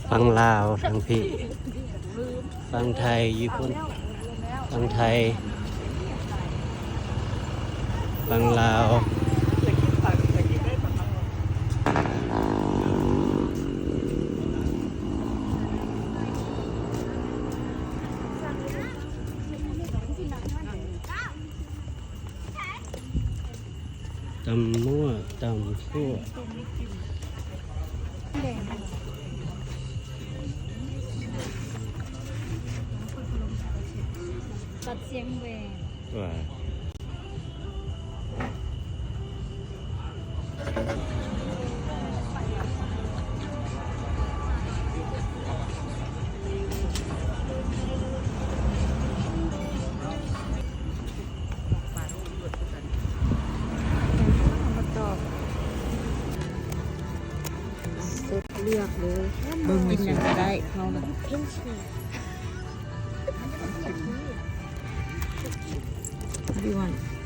ຝັ່ງລາວທາງພີ້ ຝັ່ງໄທຢູ່ພຸ້ນ ຝັ່ງໄທ ຝັ່ງລາວ. ຕຳມົ້ວ ຕຳທົ່ວ ຕັດສຽງແຫວນ ວ່າ. ເລືອກເລີຍ ເບິ່ງແມ່ນຫຍັງກະໄດ້ ເຮົານະ. What do you want?